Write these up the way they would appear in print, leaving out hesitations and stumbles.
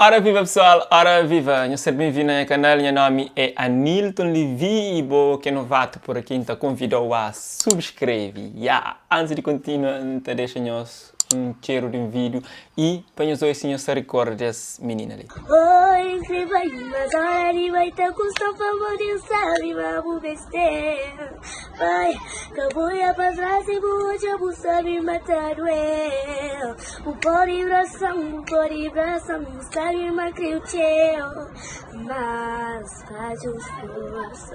Ora viva pessoal, ora viva! Nhos ser ben-vindu na nha kanal, nha nomi é Anilton Levy y bo ki é novato por aki N ta konvidau a subskreve. Ya! Antis di kontinua N ta dexa nhos un txeru di un vídiu y pa nhos odja si nhos ta rikorda des minina li. Oi, N bai, mas ora di bai ta kusta favor di N sabe ma bu meste. Pai, ka bu olha pa tras i bu odja bu sabe ma ta dueu. Bu pode braçam, bu pode braçam, bu sabe ma kreu txeu, mas faz um esforço.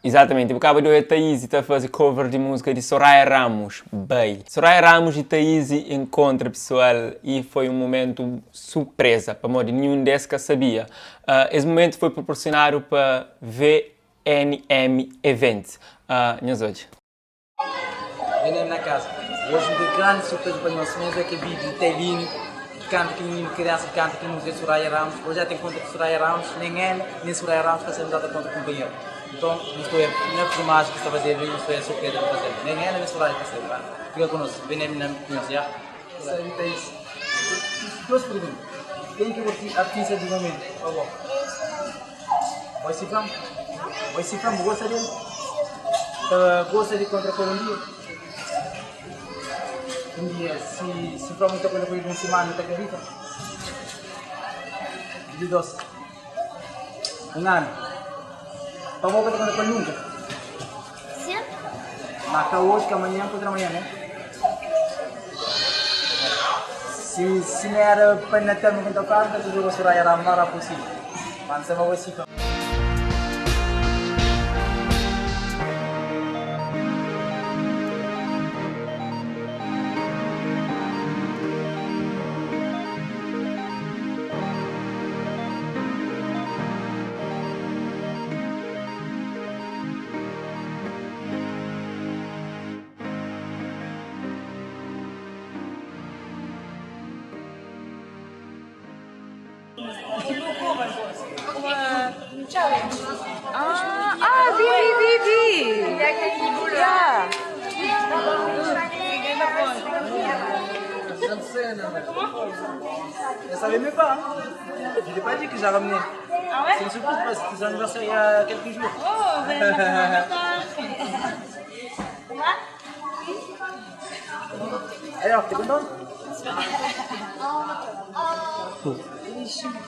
Exatamente, bu kaba di odja Thaíse ta faze cover di múzika di Soraia Ramos, Bai. Soraia Ramos e Thaíse enkontra pesoal e foi um momentu surpresa, pamodi ninhun des ka sabia. Es momentu foi proporsionadu pa VNM Events. Nhos odja. VNM na casa. Hoje um tem grande surpresa para nós. Mesmo é que vídeo de Tailine, que canta que menino, criança que canta que música de Soraya Ramos. Hoje já tem conta com Soraya Ramos, nem ela, nem Soraya Ramos está sendo dada conta com o companheiro. Então, não estou na filmagem que está fazendo, não estou a surpresa para fazer. Nem ela, nem Soraya está sendo. Tá? Fica conosco, VNM na conhece, já? Sabe, Thaís? Duas perguntas. Quem que é o artista do momento? Por favor. Oi Cifrão, oi Cifrão, bu gosta del? Ta gosta di kontra ku el un dia? Un dia, si Cifrão ta kontra ku el un simana, ta kridita? Di dos, un anu. Pabó ka ta kontra ku el nunka? Ma ka oji, ka manhan, ka otra manhan, ne? Si si n'era pa Natal ma ku N ta fla, N ta djoga Soraya Ramos, ma ra posível. Ma N sa ma bai si. Ah, ah, vi, vi, vi, vi. Yeah. Elle savait même pas. Hein. Je l'ai pas dit que j'ai ramené. Ah ouais C'est une surprise parce que c'était son anniversaire il y a quelques jours. Oh, ben, Alors, t'es contente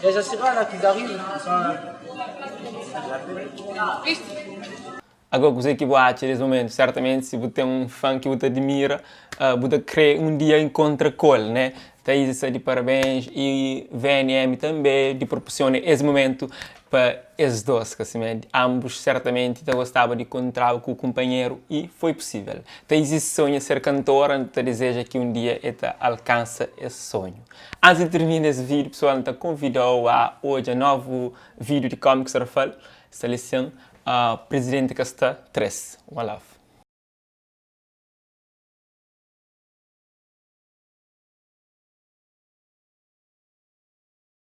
Il y a Jassira là qui arrive. Ils sont là. Agora kuzê ki bu atxa des momentu? Sertamenti si bu ten un fan ki bu ta admira, bu ta krê un dia inkontra ku el, né? Thaís sta di parabéns y VNM tanbê di proporsiona es momentu pa es dos, ka simé? Ambus sertamenti ta gostaba di kontraba ku kunpanheru y foi pusível. Thaís sonha ser kantora, N ta dizeja ki un dia e ta alkansa es sonhu. Antis di tirmina es vídiu, pesoal, N ta konvida-u a odja novu vídiu di Cómix Rafal, sta li sin, Presidenti ka sta 3. One love.